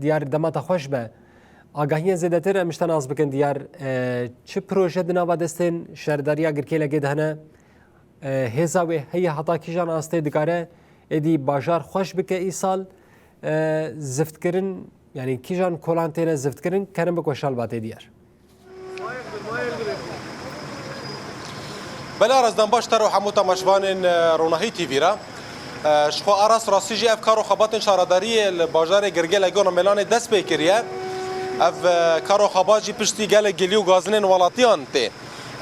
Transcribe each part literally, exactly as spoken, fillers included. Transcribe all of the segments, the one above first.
Diyar, dema te xweş be. Agahiyên zêdetir em ji te nas bikin, Diyar. E, çi proje di nava destên şaredariya Girkêlekê de hene? E, hêza wê heye heta kîjan astê dikare êdî bajar xweş bike îsal? E, ziftkirin, yanî kîjan kolan têne ziftkirin? Kerem bik we şal batê, Diyar. Belê Aras, dem baş te re û hemû temaşevanên, e, Ronahî T V re. E, ji xwe Aras rastî jî ev kar û xebatên şaredariyê li bajarê Girgêlekê û Remêlanê dest pê kiriye. Ev, e, kar û xebat jî piştî gelek gilî û gazinên welatiyan tê.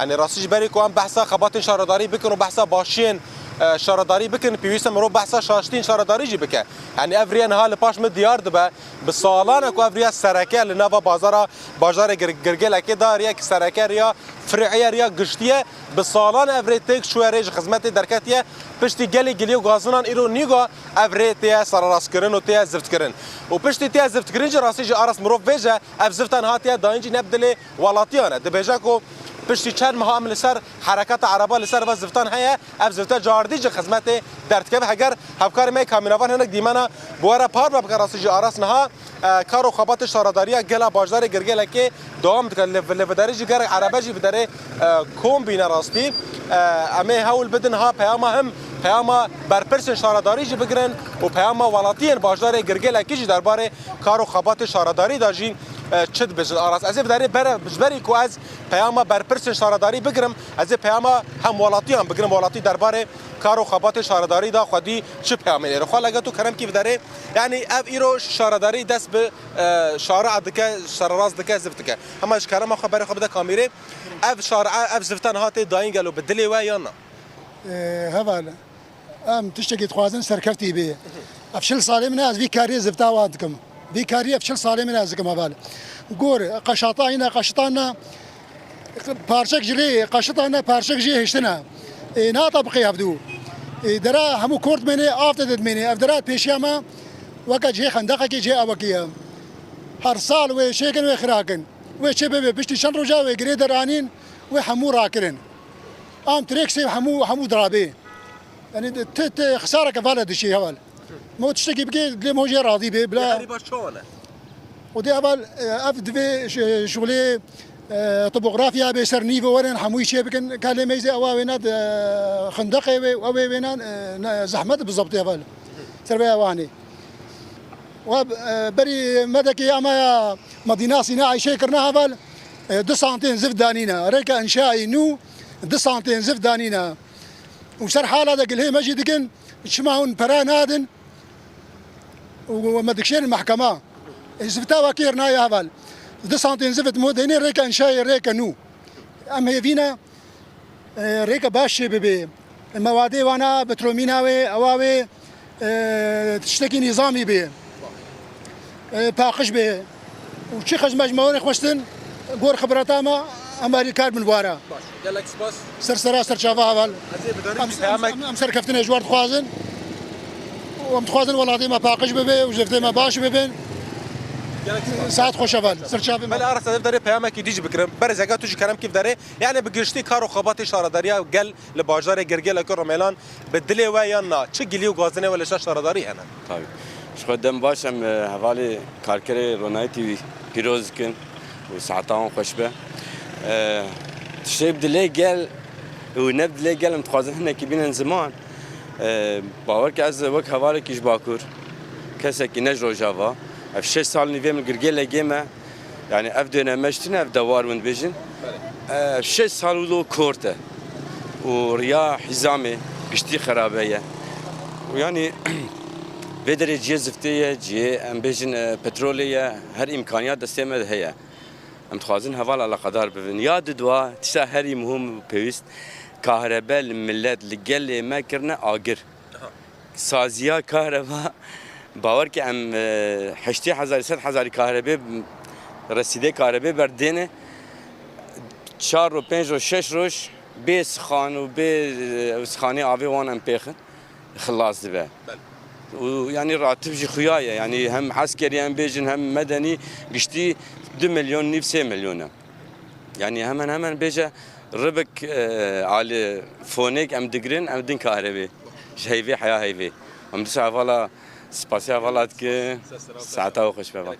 Yanî rastî ji berî ku em behsa xebatên şaredarî bikin û behsa başiyên, e, şaredarî bikin, pêwîst e mirov behsa şaştiyên şaredarî jî bike. Yanî ev riya niha li paş min diyar dibe. Bi salan e ku ev riya sereke li nava bazara, bajarê Gir-, Girgêlekê de, riyek sereke, riya firî ye, riya giştî ye. Bi salan ev rê têk çûye, rê ji xizmetê derketiye. Piştî gelê gilî û gazinan îro nîga ev rê têye sererastkirin û têye ziftkirin. Û piştî têye ziftkirin jî rastî jî Aras mirov vêje, ev zifta niha têye dayîn jî ne bi dilê welatiyan e. Dibêje ku piştî çend meha em li ser hereketa ereba li ser va ziftan heye, ev zifte cardî ji xizmetê derdikeve. Heger hevkarê me yê kamînavan hinek dîmena bi we re parve bike, rastî jî Aras niha, e, kar û xebatê şaredariya gela bajarê Girgêlekê dewam dike. Li, li viderê jî gelek erebe jî viderê, e, kom bîne rastî. E, em ê hewl bidin ha peyama him peyama berpirsên şaredarî jî bigirin û peyama welatiyên bajarê Girgêlekê jî derbarê kar û xebatê şaredarî de jî, e, çi dibêjin. Aras, ez ê viderê bere, ji berî ku ez peyama berpirsên şaredarî bigirim, ez ê peyama hemwelatiyan bigirim, welatî derbarê kar û xebatê şaredarî de xwedî çi peyamên êro. Xwe lege tu kerem kî viderê, yanî ev îro şaredarî dest bi, e, şari'a dike, sererast dike, zift dike. Hema ji kerema xwe berê xwe bide kamîrê. Ev şari'a, ev zifta niha tê dayîn gelo bi dilê we yan na? Ê, heval, em tiştekî dixwazin serkeftî bê. Ev çil salê min e, ez vî kariyê zifta wan dikim. Vî kariyê ev çil salê min e, ez dikim heval. Gor, qeşata yine, qeşitan ne, parçek ji lê qeşitan ne, parçek jî hiştin e. Ê, nata biqê hevdû. Ê, dera hemû kort mênê, av te de dimênê. Ev dera pêşiya me weke cihê xendeqekê, cihê awekê ye. Her sal wê çêkin, wê xirakin. Wê çê bibe, piştî çend roja wê girê deranîn, wê hemû rakirin. Em trêksê hemû, hemû dirabê. Yanî ti, ti xisareke vale dişî heval. Mo tiştekî bike, dilê mo jê razî bê, bila. Herî baş çawan e? O dê heval, e, ev divê ş-, şûlê, e, topografya bê ser nîve werin, hemûyî çê bikin. Ka lê meyzê ewa wêna de, e, xindeqê wê, ew ê wênan, e, ne, zehmet bi zebtê heval. Ser vê ewanê. Wa, e, berî medekê ama ya Medîna Sîna Ayşe kirine heval, e, du santên zift danîne. Rêke înşaî nû du santên zift danîne. Û ser hala de gilhê me jî dikin, çima hûn pere nadin û me dikişênin mehkema. E, zifta we kêr nayê heval. Du santên zift mo dênê rêke înşayê rêke nû. Em hêvî ne, e, rêke baş çê bibe. Mewadê wana, petromîna wê, ewa wê, e, tiştekî nîzamî bê. E, paqij bê. Û çi xizmet ji me were xwestin, gor xibreta me, em alîkar bin wara. Baş. Gelek spas. Ser sera, ser çava heval. Ez ê bi darî Em, jî em, peyamek em, em serkeftinê ji we dixwazin. Û em dixwazin welatê me paqij bibe û ziftê me baş bibin. Gelek spas. Saet xweş heval. Ser çavê me. Belê Aras, ez ê bi darê peyamekî dî jî bikirim. Berêz, heke tu ji kerem kî bi darê. Yani bi giştî kar û xebatê şaredariya gel li bajarê Girgêlekê û Remêlan bi dilê we yan na, çi gilî û gazinê we li ser şaredarî hene? Tabii. Ji xwe dem baş, em, e, hevalê karkerê Ronahî T V pîroz dikin û saeta wan xweş be. E, tiştê bi dilê gel û ne bi dilê gel em dixwazin hinekî bînin ziman. E, bawer ke ez wek hevalekî ji Bakur, kesekî ne ji Rojava, ev şeş sal nîvê min Girgêlekê me, yani ev döneme ji tune ev dewar win dibêjin. Belê. E, şeş sal wilo kort e. Û riya hîzamê giştî xerabe ye. Û yani vê derê cihê ziftê ye, cihê em bêjin, e, petrolê ye, her îmkaniyat destê me de heye. Em dixwazin heval eleqedar bibin. Ya didwa, tişta herî muhim û pêwîst, kahrebe li millet, li gelê me kirine agir. Aha. Saziya kahreba, bawer ke em, e, heştê hezarî, sed hezarî kahrebê, resîdê kahrebê berdêne, çar ro, pênc ro, şeş roj bê sixan û bê, e, sixanê avê wan em pêxin, xilas dibe. Belê. Û, yani, rativ jî xuya ye. Yani, hem eskerî em bêjin, hem medenî, giştî du milyon nîv, sê milyon e. Yani, hemen hemen bêje, ribik, e, alî fonêk em digirin, em din kahrebe. Ji heyvê heya heyvê. Em disa hevala Spasiya vala dike, saeta we xweş be.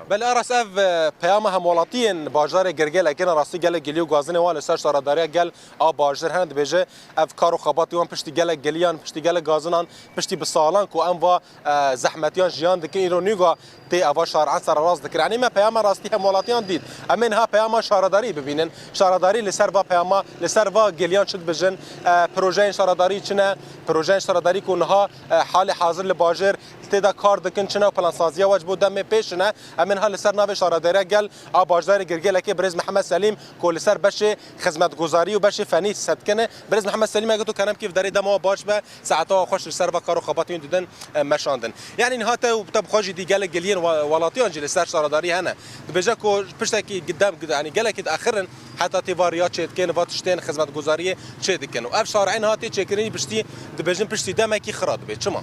Belê Aras, ev e, peyama hemwelatiyên bajarê Girgelekê ne, rastî gelek gilî û gazinê wan li ser şaredariya gel a bajêr hene, dibêje ev kar û xebatî wan piştî gelek giliyan, piştî gelek gazinan, piştî bi salan ku em va e, zehmetiyan jiyan dikin, îro nîga tê eva şarean sererast dikir. Yanî me peyama rastî hemwelatiyan dît. Em ê niha peyama şaredarî bibînin. Şaredarî li ser va peyama, li ser va giliyan çi dibêjin, e, projeyên şaredarî çi ne, projeyên şaredarî ku niha e, halê hazir li bajêr tê de kar dikin, çi ne û plansaziya we ji bo demê pêş ne. Em ê niha li ser navê şaredariya gel a bajarê Girgelekê birêz Mihemed Selîm ku li ser beşê xizmetguzarî û beşê fenî setkine. Birêz Mihemed Selîm, eger tu kerem kî derê dema we baş be, saeta we xweş, li ser ve kar û xebatên didin e, meşandin. Yanî niha te û te bi xwe jî dî gelek giliyên we-, welatiyan jî li ser şaredarî hene. Dibêje ku piştekî gidem, yanî gelekî diaxirin, heta tê va riya çêdikin, va tiştên xizmetguzariyê çêdikin. Û ev şareê niha tê çêkirinî piştî, dibêjin piştî demekî xira dibe. Çima?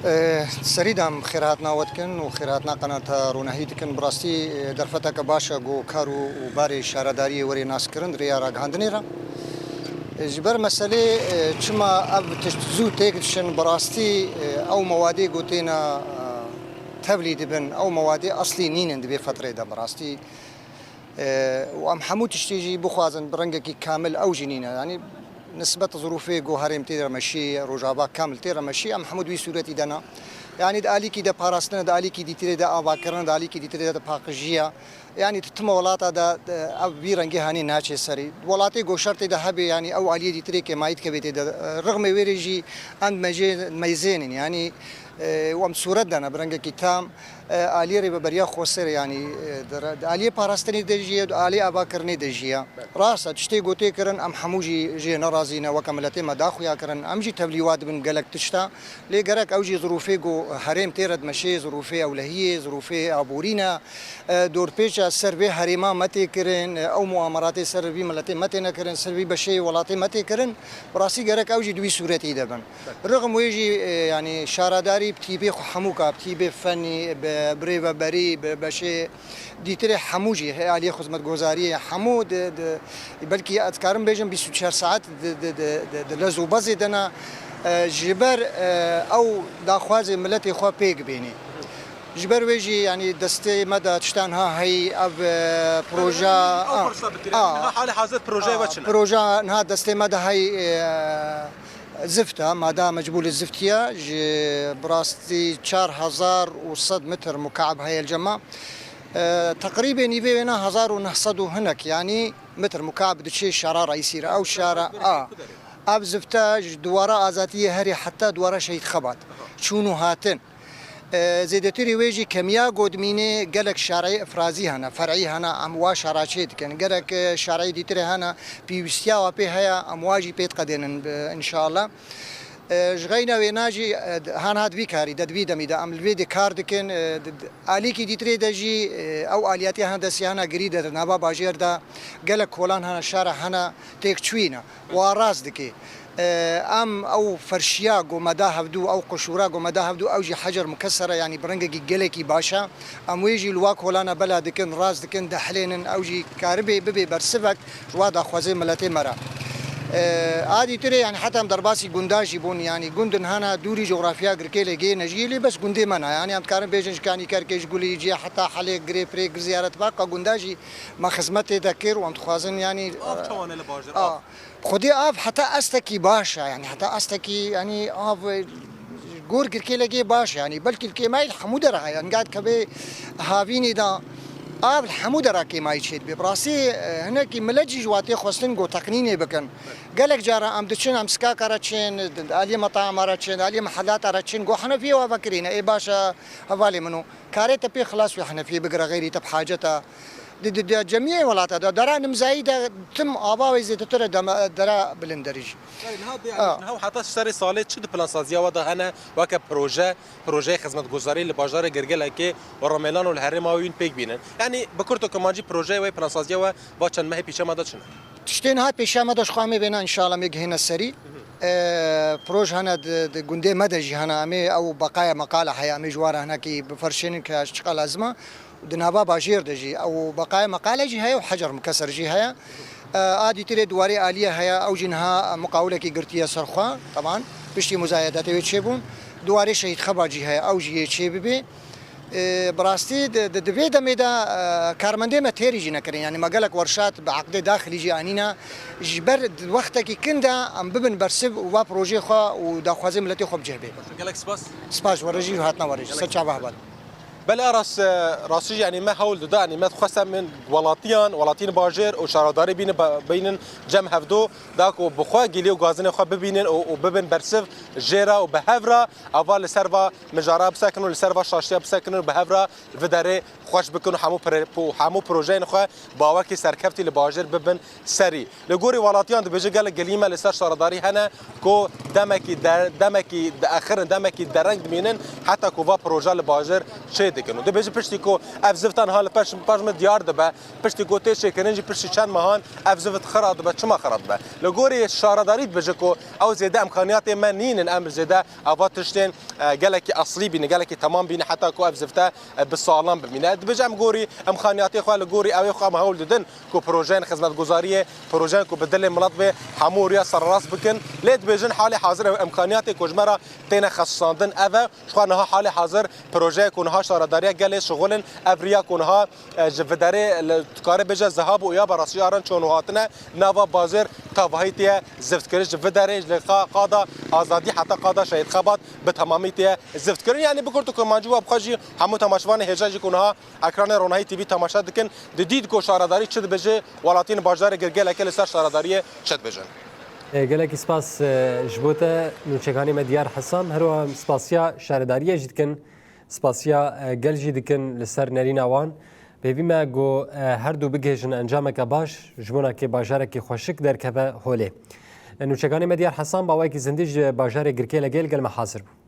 E, serî de em xêrhatina we dikin û xêrhatina qenata Ronahî dikin. Bi rastî, e, derfeteke baş e ku kar û, û barê şaredariyê were naskirin di rêya ragihandinê re. E, ji ber meselê, e, çima ev tişt zû têk dişin, bi rastî, e, ew mewadê ku têne, e, tevlî dibin, ew mewadê eslî nînin di vê fetrê de bi rastî. E, û em hemû tiştî jî bixwazin bi rengekî kamil ew jî nîne. Yanî nisbet zirûfê ku herêm tê re meşî, Rojava kamil tê re meşî, em hemû di wî sûretî de ne. Yanî di alîkî de parastin e, di alîkî dîtirê de avakirin e, di alîkî dîtirê de paqijiya. Yanî di tim welata de, de ev vî rengê hanî naçe serî. Welatê ku şertê de hebe, yanî ew aliyê dîtirê kêmayî dikeve tê de. E, rixmê wê rê jî em mejê-, meyzênin. Yanî, e, û em sûret de ne bi rengekî tam. E, aliyê rêveberiya Xweser, yanî, e, di re-, di aliyê parastinê de jî ye, di aliyê avakirinê de jî ye. Rast e, tiştê ku tê kirin, em hemû jî jê nerazî ne, weke miletê me daxuya kirin, em jî tevlî wa dibin gelek tişta. Lê gerek ew jî zirûfê ku herêm tê re dimeşê, zirûfê ewlehiyê, zirûfê aborî ne, e, dorpêça ser vê herêma me tê kirin, e, ew muameratê ser vî miletê me têne kirin, ser vî beşê welatê me tê kirin, bi rastî gerek ew jî di wî sûretî de bin. Rixm wê jî, e, yanî şaredarî bi tîbê xwe hemû ka, bi tîbê fenî, bi, bi rêveberî, bi beşê dîtirê hemû jî, hê aliyê xizmetgozariyê hemû di, di, belkî ez karim bêjim bîst û çar saet di, di, di, di, di lez û bezê de ne, e, ji ber, e, ew daxwazê miletê xwe pêk bênê. Ji ber wê jî, yanî destê me de tişta niha heyî, ev, e, proje, Ew a, pursa bitirê. a, Niha hali hazir projeyê we a, çi ne? proje niha destê me de heyî, e, zift e, mada mecbûlê ziftiye, ji bi rastî çar hezar û sed metr mukab heye li cema. E, teqrîbê nîvê wê ne hezar û neh sed û hinek, yanî metr mukab diçe şara reîsî re. Ew şara, a, ev zifte ji dwara azadiyê herê heta dwara Şehîd Xebat. Çûn û hatin. E, zêdetirî wê jî kemiya godmînê gelek şareyê ifrazî hene, fer'î hene, em wa şara çê dikin. Gerek, e, şareyê dîtirê hene, pêwîstiya wa pê heye, em wa jî pê diqedênin, e, înşallah. E, ji xeyna wêna jî, e, han hat vî karî de, di vî demî de em li vê de kar dikin. E, di, di, alîkî dîtirê de jî, e, ew aliyatiya hene destî hene girî de, di nava bajêr de gelek kolan hene, şara hene, têk çûyî ne. Wa rast dikê. E, em ew ferşiya ku me da hevdû, ew qişûra ku me da hevdû, ew jî hecer mukesser e, yanî bi rengekî gelekî baş e. Em wê jî li wa kolana bela dikin, rast dikin, dihilênin, ew jî karibê bibê bersivek ji wa daxwazê miletê me re. E, a dîtirê, yanî heta em derbasî gunda jî bûn, yanî gundin hene dûrî cografya Girkêlekê ne jî, lê bes gundê me ne. Yanî em dikarin bêjin ji Kanîkerkê, ji Gulîcê heta Helê, Girê Pirê, Gir Ziyaret, Baqqa gunda jî me xizmetê de kir û em dixwazin, yanî, Av çawan e li bajêr? a, Av. Xwedê av heta estekî baş e, yanî heta estekî, yanî av, e, gor Girkêlekê baş e, yanî belkî li kêmayî li hemû dera heye, yanî gat kevê havînê de av li hemû dera kêmayî çêdibe. Bi rastî, e, hinekî milet jî ji watê xwestin ku teqnînê bikin. Gelek cara em diçin, em sikaka re çin, aliyê metama re çin, aliyê mehellata re çin, ku henefiyê wa vekirîne, ê baş e, hevalê min o. Karê te pê xilas wî henefiyê bigire, xeyrî te bi hacet e. Di, di, di cemiyê welata de, dera nimzayî de tim ava wê zêdetir e deme-, dera bilinderî jî. Niha de, yanî, A. niha heta serê salê çi di plansaziya we de hene weke proje, projeyê xizmetguzarî li bajarê Girgelekê û Remelan û li herêma wî pêk bînin? Yanî bi kurto kimancî projeyê wê, plansaziya we va çend mehê pîşe me de çi ne? Tiştê niha pêşiya me de ji xwe em ê vêna înşallah em ê gihêne serî. E, proj hene di, di gundê me de jî hene, em ê ew beqaya meqala heye, em ê ji wan re hinekî biferşênin ke çiqa lazim e. Di nava bajêr de jî ew beqaya meqale jî heye û hecer mukesser jî heye. E, a dîtirê diwarê aliyê heye, ew jî niha muqawilekî girtiye ser xwe, teban, piştî muzayedatê wê çêbûn. Duwarê Şehîd Xebacî heye, ew jî yê çê bibê. E, bi rastî di, di, di vê demê de, e, karmendê me têrî jî nekirin. Yanî me gelek werşat bi eqdê daxilî jî anîne. Ji ber di wextekî kin de em bibin bersiv û va projeyê xwe û daxwazê miletê xwe bi cih bê. Gelek spas. Spas ji we re jî û hatina we re jî. Ser çava heval. Belê Aras, e, rastî jî, yanî me hewl dida, yanî me dixwest em ên welatiyan, welatiyên bajêr û şaredarî bînin, be-, bînin cem hevdo, da ku bi xwe gilî û gazinê xwe bibînin û, û bibin bersiv jê re û bi hev re ava li ser va mijara bisekinin û li ser va şaştiya bisekinin û bi hev re vi derê xweş bikin û hemû pre-, û hemû projeyên xwe bi awekî serkeftî li bajêr bibin serî. Li gorî welatiyan dibêje gelek gilî me li ser şaredarî hene ku demekî de-, demekî diaxirin, demekî dereng dimînin heta ku va proje li bajêr çê dikin. Û dibêje piştî ku ev ziv tenha li pêş, pêş me diyar dibe, piştî ku tê çêkirin jî piştî çend mehan ev ziv xira dibe. Çima xira dibe? Li gorî şaredarî dibêje ku ew zêde imkaniyatê me nînin, em zêde ava tiştên, e, gelekî eslî bîne, gelekî temam bîne heta ku ev zifte, e, bi salan bimîne. Dibêje em gorî imkaniyatê xwe, li gorî ewê xwe em hewl didin ku projeyên xizmetguzariyê, projeyên ku bi dilê milet bê, hemû riya sererast bikin. Lê dibêjin halê hazir ew imkaniyatê ku ji me re têne xesisandin ev e. Ji xwe niha halê hazir projeyê ku niha şaredariya gelê şixulin, ev riya ku niha, e, ji viderê li, dikare bêje zehab û ya berasiyaran çon û hatine nava bazêr tavahî tê ziftkirin. Ji viderê li qa-, qada azadî heta qada Şehîd Xebat bi temamî tê ziftkirin. Yanî bi kurt û kurmancî we bi xwe jî hemû temaşevanê hêja jî ku niha ekranê Ronahî T V temaşe dikin, didît ku şaredarî çi dibêje, welatiyên bajarê Girgelekê li ser şaredariyê çi dibêjin. E, gelekî spas, e, ji bo te nûçekanê me Diyar Hesan. Her wiha em spasiya şaredariyê jî dikin, spasiya, e, gel jî dikin li ser nerîna wan. Pêvî me ku, e, her du bigihêjin encameke baş, ji bona ku bajarekî xweşik derkeve holê. E, nûçekanê me Diyar Hesan bi awayekî zindî ji bajarê Girkêlekê li gel me hazir bû.